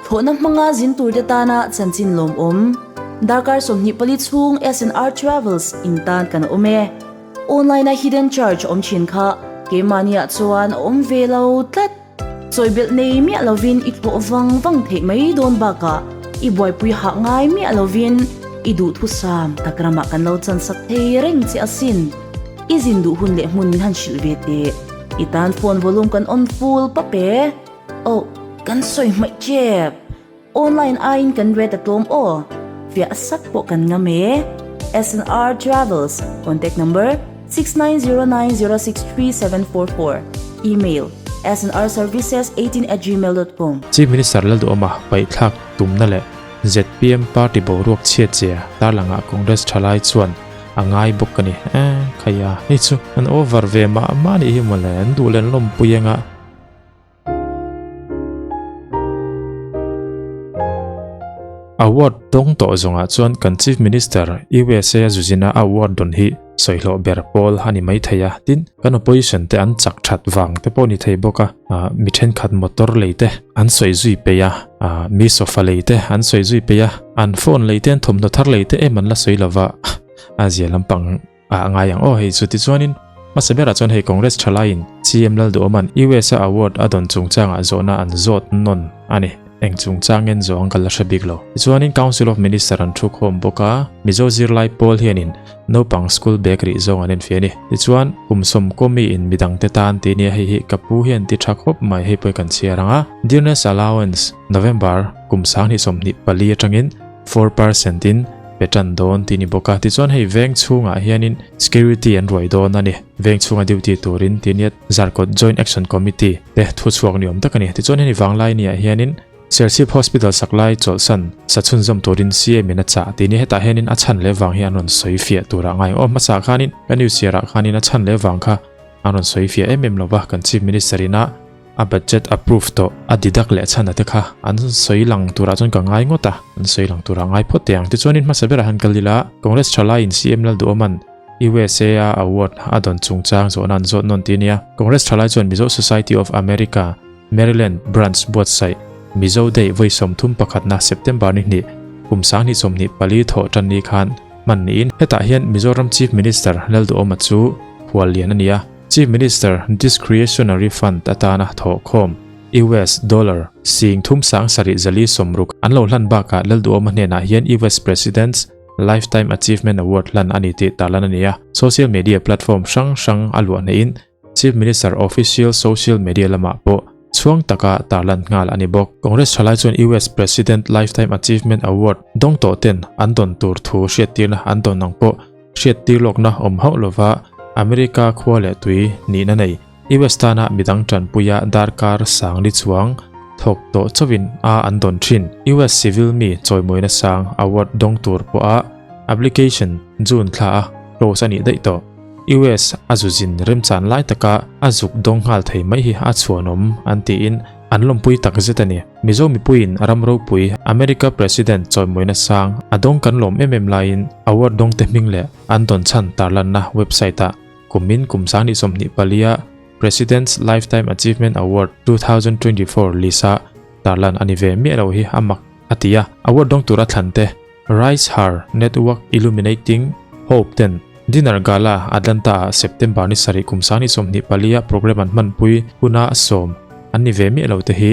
Thlawhna hmanga zin turte tana chanchin lawmawm. Darkar 24 chhung SNR Travels in tan kan awm e. Online a hidden charge awm thin kha keimahniah chuan a awm ve lo tlat. Chawibelh nei miah lovin i thlawh vang vang theih mai dawn bakah i buaipui hah ngai miah lovin i duhthusam tak ramah kan lo chansak thei reng che asin. I zin duh hun leh hmun min han hrilh ve teh. I tan phone volume kan on full pap e. Oh, kan sawi hmaih tep. Online aiin kan rate a tlawm aw. Fiah sak pawh kan ngam e. SNR Travels, contact number, 6909063744, email, snrservices18@gmail.com. Chief Minister Lalduhawma paihthlak tumna leh zpm party boruak chhiat zia tarlangah Congress thalai chuan a ngai bawk a ni. Eh, khaia, hei chu an over ve mah mah anih hi mawle, an duh leh an lawmpui anga. Award dawng tawh zawngah chuan kan Chief Minister USA a zuzina award dawn hi sawihlawh ber pawl a ni mai thei a, tin kan opposition te an chak that vang te pawh ni thei bawk a, mi thenkhat motor lei te an sawi zui peih a, mi sofa lei te an sawi zui peih a, an phone lei te an thawmhnaw thar lei te em an la sawi lova, a zia lampang a ngai ang aw hei chu tichuanin hmasa berah chuan hei Congress thalaiin CM Lalduhawman USA award a dawn chungchangah zawhna an zawt nawn a ni. Eng chungchangin zawh ang ka la hre bik lo. Tichuanin Council of Minister an thu khawm bawk a, Mizo zirlai pawl hianin naupang school bag rih zawng an enfiah a ni. Tichuan kum sawmkaw miin midangte tan tih nia hei hi ka pu hian ti tha khawp mai hei pawh hi kan chhiar ang a. Dearness Allowance November kum 2024 atangin 4% in pe tan dawn tih ni bawk a, tichuan hei veng chhungah hianin security an ruai dawn a ni, veng chhunga duty turin tih nia Zarkawt Joint Action Committee te thu chhuak ni awm tak a ni. Tichuan hemi vanglai niah hianin Serchhip Hospital saklai chawlhsan sa chhunzawm turin CM in a chah tih nia hetah hianin a chhan leh vang hi an rawn sawi fiah turah ngai ang aw hmasa khanin kan news chhiarah khanin a chhan leh vang kha an rawn sawi fiah em em lova kan Chief Minister ina A budget approve tawh a deduct leh chhan a te kha an sawi lang turah chuan ka ngai ngawt a, an sawi lang turah ngai phawt teh ang. Tichuanin hmasa berah han kal ila, Congress thalaiin CM Lalduhawman USA a award a dawn chungchang zawhna an zawt nawn tih a nia. Congress thalai chuan Mizo Society of America, Maryland Branch buatsaih Mizo Day vawi 31 na September ni hnih kum 2024 thawh tan ni khan hman niin hetah hian Mizoram Chief Minister Lalduhawma chu huallian a ni a. Chief Minister Discretionary Fund atana thawhkhawm US dollar sing thum sang sarih zali sawmruk an lo hlan bakah Lalduhawma hnenah hian US President's Lifetime Achievement Award hlan a ni tih tarlan a ni a. Social media platform hrang hrang a luah hnehin Chief Minister official social media lamah pawh chhuang taka tarlan nghal a ni bawk. Congress thalai chuan US President Lifetime Achievement Award dawng tawh ten an dawn tur thu hriattirna an dawn ang pawh Hriattir lawkna awm hauh lova America khua leh tui nihna nei US tana midang tanpuia darkar sang li chuang thawk tawh chauhin a an dawn thin. US civil mi chawimawina sang award dawng tur pawha application June thla a close a nih daih tawh. US a zuzin remchan lai taka a zuk dawng nghal thei mai hi a chhuanawm an tiin An lawmpui tak zet a ni. Mizo mipuiin ram ropui America President chawimawina sang a dawng kan lawm em em laiin award dawngte hming leh an dawn chhan tarlanna website ah kumin kum 2024 a President's Lifetime Achievement Award 2024 list ah tarlan a ni ve miah lo hi a mak a ti a. Award dawng tura thlan te Rise Her Network Illuminating Hope ten Dinner Gala Atlanta ah September ni sarih kum 2024 a program an hmanpui huna sawm an ni ve miah lo te hi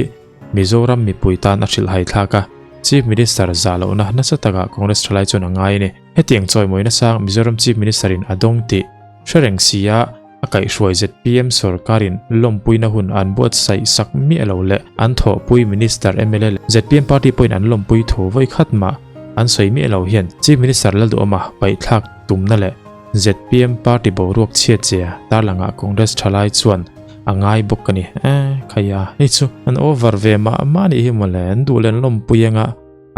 Mizoram mipui tan a hrilhhai thlak a, Chief Minister zah lohna nasa takah Congress thalai chuan a ngai a ni. Hetiang chawimawina sang Mizoram Chief Minister in a dawng tih hre reng si a, A kaihhruai zpm sorkarin lawmpuina hun an buatsaih sak miah lo leh an thawhpui Minister mla leh zpm party pawhin an lawmpui thu vawi khat mah an sawi miah lo hian Chief Minister Lalduhawma paihthlak tumna leh zpm party boruak chhiat zia tarlangah Congress thalai chuan a ngai bawk a ni. Eh, khaia, hei chu an over ve mah mah anih hi mawle, an duh leh an lawmpui anga.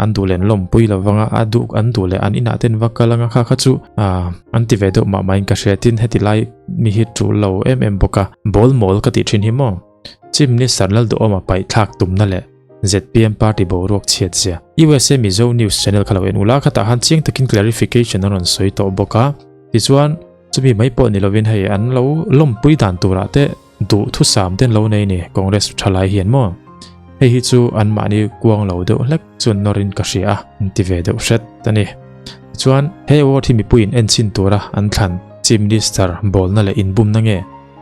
An duh leh an lawmpui lo vang a, a duh an duh leh an inah te an va kal anga kha kha chu ah an ti ve deuh mah mah in ka hria tin heti lai mi hi tul lo em em bawk a, bawl mawl ka tih thin hi maw? Chief Minister Lalduhawma paih thlak tumna leh zpm party boruak chhiat zia. USA Mizo News channel kha lo en ula khatah khan chiang takin clarification an rawn sawi tawh bawk a, tichuan chumi mai pawh ni lovin hei an lo lawmpui dan turah te duh thusam te an lo nei a ni Congress thalai hian maw? Hei hi chu anmahni kuang lo deuh hlek chuan nawrin ka hria a, an ti ve deuh hret a ni. Tichuan, he award hi mipuiin enchhin tura an thlan Chief Minister bawlna leh inbumna nge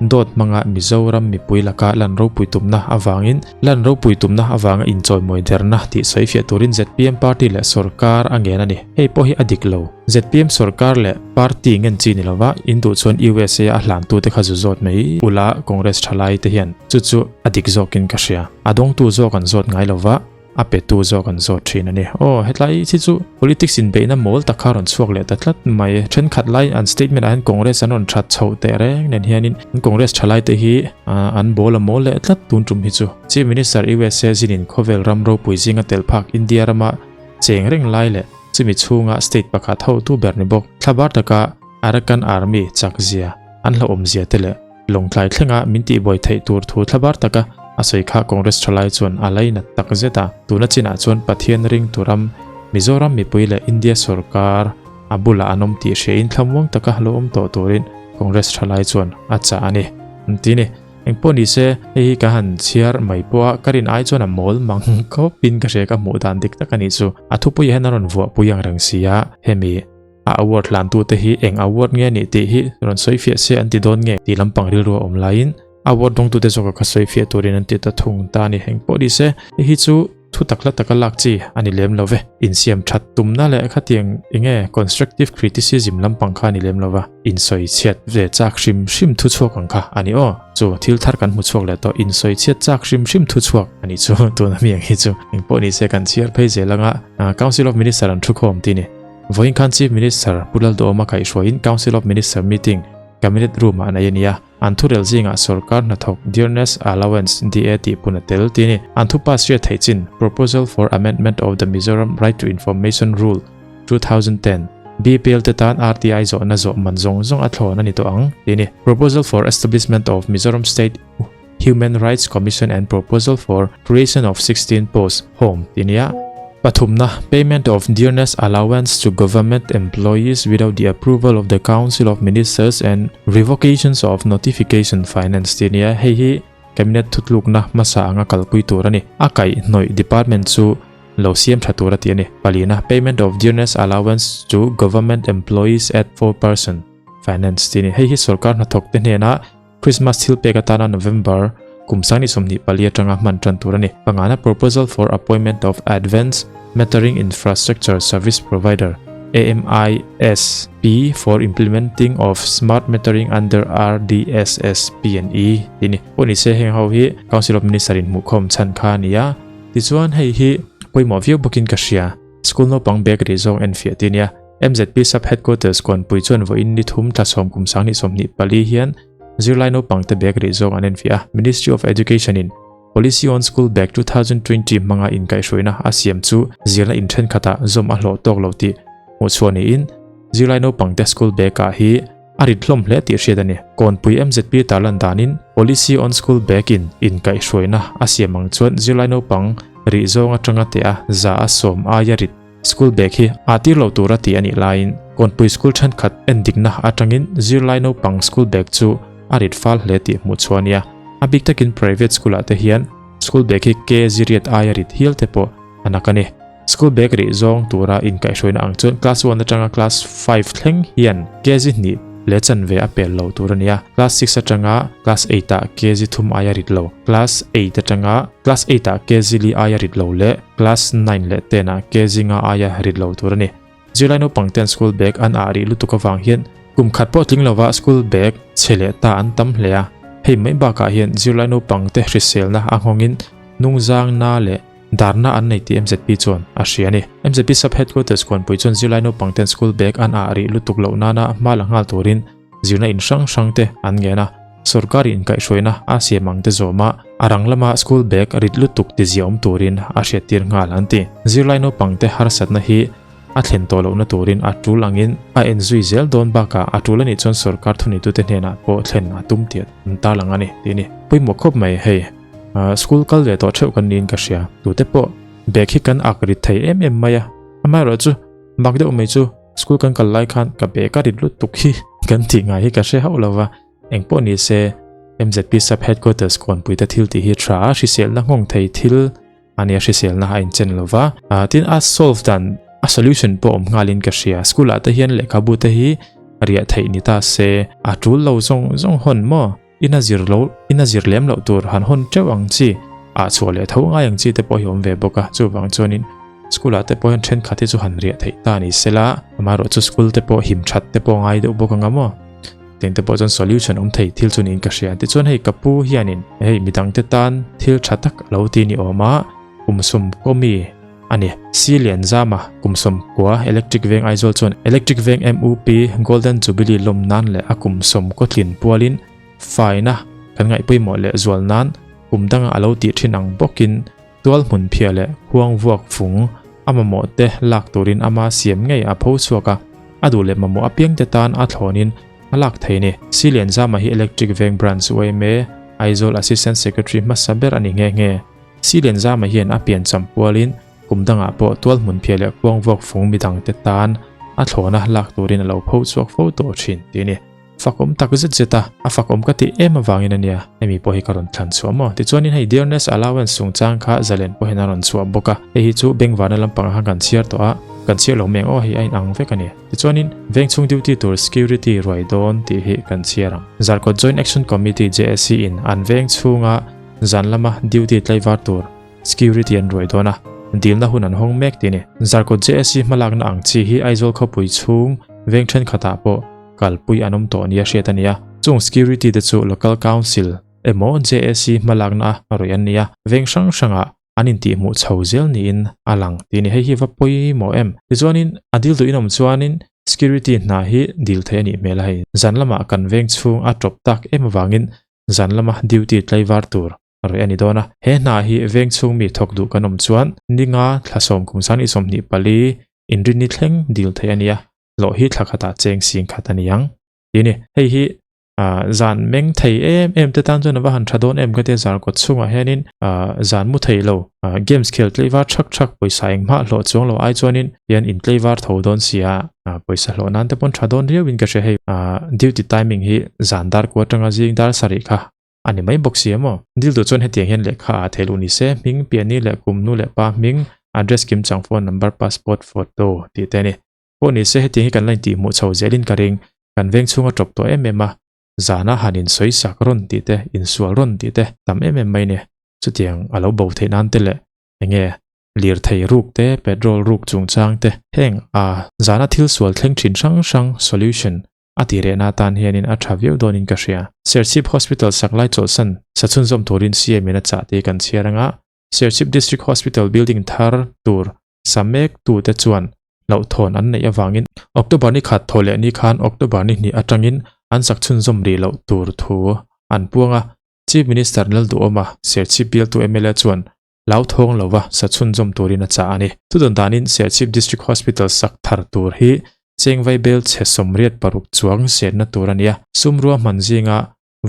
dawt hmanga Mizoram mipui laka lan ropui tumna avangin lan ropui tumna avanga inchawimawi derna tih sawifiah turin zpm party leh sorkar a ngen a ni. Hei pawh hi a dik lo. Zpm sorkar leh party ngen chi ni lova in duh chuan USA a hlantute kha zu zawt mai ula Congress thalai te hian chu chu a dik zawkin ka hria. A dawngtu zawk an zawt ngai lova a petu zawk an zawt thin a ni. Aw hetlai hi chu politics inbeihna mawl tak kha rawn chhuak leh ta tlat mai. Thenkhat lai an statement ah hian Congress an rawn that chhoh teh reng nen hianin an Congress thalai te hi an bawl a mawl leh tlat tun tum hi chu. Chief Minister USA zinin khawvel ram ropui zinga tel phak India rama cheng reng lai leh chumi chhunga state pakhat hotu ber ni bawk thlabar taka Arakan Army chak zia an hlauhawm zia te leh Lawngtlai thlenga min tihbuai theih tur thu thlabar taka a sawi kha Congress thalai chuan a lainat tak zet a. Tuna chinah chuan Pathian ringtu ram Mizoram mipui leh India sorkar a bulah an awm tih hriain thlamuang taka lo awm tawh turin Congress thalai chuan a chah a ni. An ti ni. Engpawh ni se, hei hi ka han chhiar mai pawh a, ka rin ai chuan a mawl mang khawpin ka hria ka hmuh dan dik tak a nih chu. A thupuiah hian a rawn vuahpui ang reng si a, hemi. A award hlantute hi eng award nge nih tih hi rawn sawi fiah se an ti dawn nge tih lampang rilru a awm laiin award dawngtute zawka kha sawi fiah turin an ti ta thung ta a ni. Eng pawh ni se, hei hi chu thu tak hla taka lak chi a ni lem lo ve. Insiam that tumna leh khatiang enge constructive criticism lampang kha a ni lem lo va, insawi chhiat ve chak hrim hrim thu chhuak ang kha a ni aw. Chu thil thar kan hmu chhuak leh tawh, insawi chhiat chak hrim hrim thu chhuak a nih chu tuna mi ang hi chu. Eng pawh ni se kan chhiar phei zel anga Council of Minister an thu khawm tih a ni. Vawiin khan Chief Minister Pu Lalduhawma kaihhruaiin Council of Minister meeting Cabinet Room ah nei a ni a, an thurel zingah sorkar hnathawk Dearness Allowance, DA, tih pun a tel tih a ni. An thu pass hriat theih chin Proposal for Amendment of the Mizoram Right to Information Rule, 2010, BPL te tan RTI zawhna zawh man zawng zawng a thlawn a ni tawh ang tih a ni. Proposal for Establishment of Mizoram State Human Rights Commission and Proposal for Creation of 16 Posts, Home, tih a ni a. Pathumna, Payment of Dearness Allowance to Government Employees without the approval of the Council of Ministers and Revocations of Notification Finance tih a ni a. Hei hi Cabinet thutlukna hmasa anga kalpui tur a ni. A kaihhnawih department chu lo siam tha tur a tih a ni. Palina, Payment of Dearness Allowance to Government Employees at 4% Finance tih a ni. Hei hi sorkar hnathawk te hnena Christmas thil pek atana November kum 2024 atanga hman tan tur a ni. Pangana Proposal for Appointment of Advanced Metering Infrastructure Service Provider, AMISP, for Implementing of Smart Metering under RDSSP&E tih ni. Pawh ni se heng ho hi Council of Minister in hmuhkhawm chhan kha a ni a. Tichuan hei hi pawimawh viau bawkin ka hria. School naupang bag rih zawng enfiah tih a nia. MZP Sub Headquarters Kawnpui chuan vawiin ni thum thla sawm kum 2024 hian zirlai naupangte bag rih zawng an enfiah a. Ministry of Education in Policy on School Bag 2020 hmanga inkaihhruaina a siam chu zirna in thenkhatah zawm a hlawh tawk lo tih hmuhchhuah niin zirlai naupangte school bag ah hi a rit hlawm hle tih hriat a ni. Kawnpui MZP tarlan danin Policy on School Bag in inkaihhruaina a siam ang chuan zirlai naupang rih zawng atanga teh a za a sawm aia rit School bag hi ah tir lo tura tih a nih laiin Kawnpui school thenkhat endikna atangin zirlai naupang school bag chu a rit fal hle tih hmuh chhuah a nia. A bik takin private school ah te hian school bag hi ke ziriat aia rit hial te pawh a nak a ni. School bag rih zawng tura inkaihhruaina ang chuan class one atanga class five thleng hian ke zi hnih leh chanve a pel lo tur a nia. Class six atanga class eight ah ke zi thum aia rit lo, class eight atanga class eight ah ke zi li aia rit lo leh Class 9 leh 10 ah ke zinga aia rit lo tur a ni. Zirlai naupang ten school bag an ah rih lutuk avang hian kum khat pawh tling lova school bag chhe leh ta an tam hle a. Hei mai bakah hian zirlai naupang te hriselna a nghawngin nungzang na leh darna an nei tih MZP chuan a hria a ni. MZP Sub Headquarters Khuanpui chuan zirlai naupang ten school bag an ah rih lutuk loh nana hma la nghal turin Zirna in hrang hrang te an ngen a, sorkar inkaihhruaina a siam ang te zawma a rang lama school bag rit lutuk ti ziaawm turin a hriattir nghal an ti. Zirlai naupang te harsatna hi a thlen tawh lohna turin a tul angin a en zui zel dawn bakah a tul anih chuan sorkar thuneitute hnenah pawh thlen a tum tih an tarlang a ni tih a ni. Pawimawh khawp mai hei, school kal ve tawh theuh kan niin ka hria. Tute pawh bag hi kan ak rit thei em em mai a, amaherawhchu mak deuh mai chu, School kan kal lai khan ka bag a rit lutuk hi kan tih ngai hi ka hre hauh lo va, engpawh ni se MZP Sub Headquarters Kawnpuite thil tih hi tha a hriselna nghawng thei thil ania hriselna a inchen lova tin a solve dan a solution pawh awm nghalin ka hria school ah te hian lehkhabu te hi riah theih ni ta se a tul lo zawng zawng hawn maw ina zir lo ina zir lem loh tur han hawn teuh ang chi ah chhuah leh tho ngai ang chi te pawh hi awm ve bawk a chuvang chuanin school ah te pawh hian thenkhat hi chu han riah theih ta ni sela amaherawhchu school te pawh him that te pawh ngai deuh bawk anga maw. Teng te pawh chuan solution awm thei thil chu niin ka hria. Tichuan hei ka pu hianin hei midang te tan thil tha tak a lo ti ni awm a, kum sawmkaw mi a ni. Si Lianzama kum sawmkua Electric Veng Aizawl chuan Electric Veng MUP Golden Jubilee lawm nan leh a kum sawmkaw tlin pualin faina kan ngaihpawimawh leh zual nan kum danga a lo tih thin ang bawkin tual hmun phiah leh khuang vuak fung a mamawh te lak turin ama siam ngei a pho chhuak a, a duh leh mamawh apiang te tan a thlawnin a lak thei ni. Silianzama hi Electric Veng Branch yma Aizawl Assistant Secretary hmasa ber a ni nghe nghe. Silianzama hian a pian cham pualin kum dangah pawh tual hmun phiah leh khuang vuak fung midang te tan a thlawna lak turin a lo pho chhuak fo tawh thin tih a ni. Fakawm tak zet zet a, a fakawm ka tih em avangin a nia, hemi pawh hi ka rawn thlan chhuah maw? Tichuanin hei Dearness Allowance chungchang kha zalen pawh hian a rawn chhuah bawk a, hei hi chu bengvarna lampangah khan kan chhiar tawh a, kan chhiar lo mai ang aw, hei a inang vek a ni. Tichuanin vengchhung duty tur security ruai dawn tih hi kan chhiar ang. Zarkawt Joint Action Committee, JAC, in an vengchhunga zan lama duty tlaivar tur security an ruai dawn a, dilna hun an hawng mek tih a ni. Zarkawt JAC hmalakna ang chi hi Aizawl khawpui chhung veng thenkhatah pawh kalpui an awm tawh nia hriat a ni a, chung security te chu local council emaw JAC hmalakna a rawih an ni a, veng hrang hrangah an intihhmuh chho zel niin a lang tih a ni. Hei hi va pawimawh em? Tichuanin a dil duh inawm chuanin security hna hi dil theih a nih hmel a hei. Zan lamah kan veng chhung a tawp tak em avangin zan lama duty tlaivar tur rawih a ni dawn a, he hna hi veng chhung mi thawk duh kan awm chuan ninga thla sawm kum sangni 24 inrinni thleng dil theih a ni a. hlawh hi thla khatah cheng sing khat a ni ang tih a ni. Hei hi zan meng thei em em te tan chuan a va han tha dawn em ka tia zar kawt chhungah hianin zan mu thei lo games khel tleivar thak thak pawisa engmah hlawh chuang lo ai chuanin hian in tleivar tho dawn sia pawisa hlawh nan te pawn tha dawn riau in ka hria hei duty timing hi zan dar kua atanga zing dar sarih kha a ni mai bawk si a maw. Dil duh chuan hetiang hian lehkha ah theih luh ni se hming piani leh kum nu leh pa hming address kim chang phone number passport photo tih te a ni. Pawh ni se hetiang hi kan la intihhmuh chho zelin ka ring, kan veng chhunga tawp tawh em em a, zana han insawi sak rawn tih te, insual rawn tih te tam em em mai ni. Chutiang a lo bo theih nan te leh enge lirthei ruk te, petrol ruk chungchang te, heng a zana thil sual thleng thin hrang hrang solution a tih rehna atan hianin a tha viau dawnin ka hria. Serchhip Hospital sak lai chawlhsan sa chhunzawm turin CM in a chah tih kan chhiar anga, Serchhip District Hospital building thar tur sa mek tute chuan hlauhthawn an neih avangin October ni khat thaw leh ni khan October ni hnih atangin an sak chhunzawm rih loh tur thu an puang a. Chief Minister Lalduhawma Serchhip bialtu mla chuan hlauthawng lova sa chhunzawm turin a chah a ni. Thudawn danin Serchhip District Hospital sak thar tur hi cheng vaibel chhe 86 chuang senna tur a ni a, sum ruahman zinga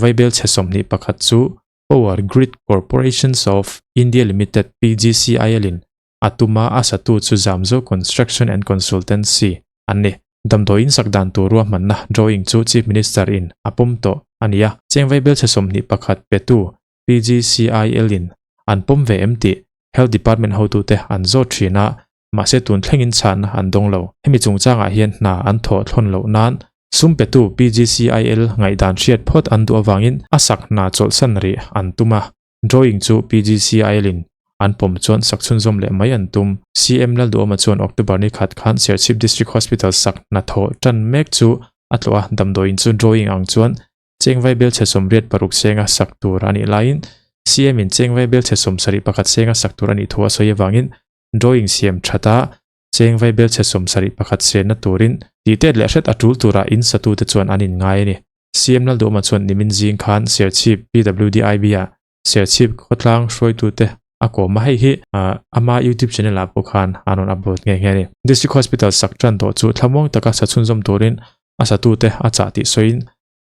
vaibel chhe 21 chu Power Grid Corporations of India Limited, PGCIL, in a tuma a satu chu Zamzo Construction and Consultancy an ni. Damdawiin sak dan tur ruahmanna drawing chu Chief Minister in a pawm tawh a ni a, cheng vaibelchhe 21 petu PGCIL in an pawm ve em tih Health Department hotute an zawt thin a, mahse tun thlengin chhanna an dawng lo. Hemi chungchangah hian hna an thawh thlawn loh nan sum petu PGCIL ngaihdan hriat phawt an duh avangin a sak hna chawlhsan rih an tum a. Drawing chu PGCIL in an pawm chuan sak chhunzawm leh mai an tum. CM Lalduhawma chuan October ni khat khan Serchhip District Hospital sak hnathawh tan mek chu a tlawh a, damdawiin chu drawing ang chuan cheng vaibelchhe 86 senga sak tur a nih laiin CM in cheng vaibelchhe 71 senga sak tur a nih thu a sawi avangin drawing siam that a cheng vaibelchhe 71 senna turin tihtet leh hret a tul turah in satute chuan an inngai a ni. CM Lalduhawma chuan nimin zing khan Serchhip PWDIB-ah Serchhip khawtlang hruaitute a kawm a, hei hi ama YouTube channel-ah pawh khan a rawn upload nghe nghe a ni. District Hospital sak tan tawh chu thlamuang taka sa chhunzawm turin a satute a chah tih sawiin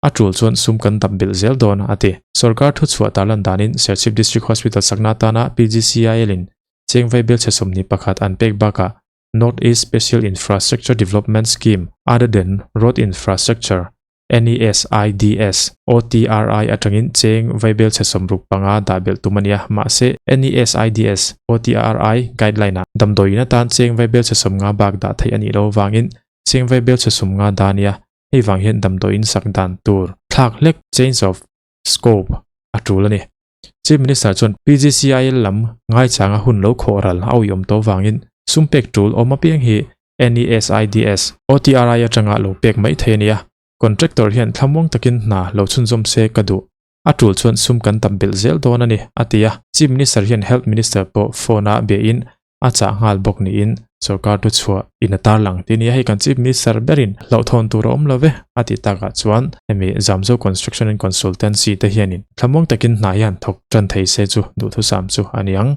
a tul chuan sum kan dap belh zel dawn a ti. Sorkar thuchhuah tarlan danin Serchhip District Hospital sakna atana PGCIL-in cheng vaibelchhe 21 an pek bakah North East Special Infrastructure Development Scheme other than road infrastructure. NESIDS, OTRI atangin cheng vaibel chhe 65 dah belh tum a nia. Mahse, NESIDS, OTRI guideline-ah damdawiin atan cheng vaibel chhe 50 bak dah theih a nih loh avangin cheng vaibel chhe 50 dah a nia. Hei vang hian damdawiin sak dan tur thlak hlek, change of scope, a tul a ni. Chief Minister chuan PGCIL lam ngaichanga hun lo khawh ral a uiawm tawh vangin sum pek tul awm apiang hi NESIDS, OTRI atanga lo pek mai thei a nia. Contractor hian thlamuang takin hna lo chhunzawm se ka duh. A tul chuan sum kan tam belh zel dawn a ni, a ti a. Chief Minister hian Health Minister pawh phone a biahin a chah nghal bawk niin sorkar thu chhuah in a tarlang tih a ni a. Hei kan Chief Minister berin hlauhthawn tur a awm lo ve a tih takah chuan hemi Zamzo Construction and Consultancy te hianin thlamuang takin hna hian thawk tan thei se chu duhthusam chu a ni ang.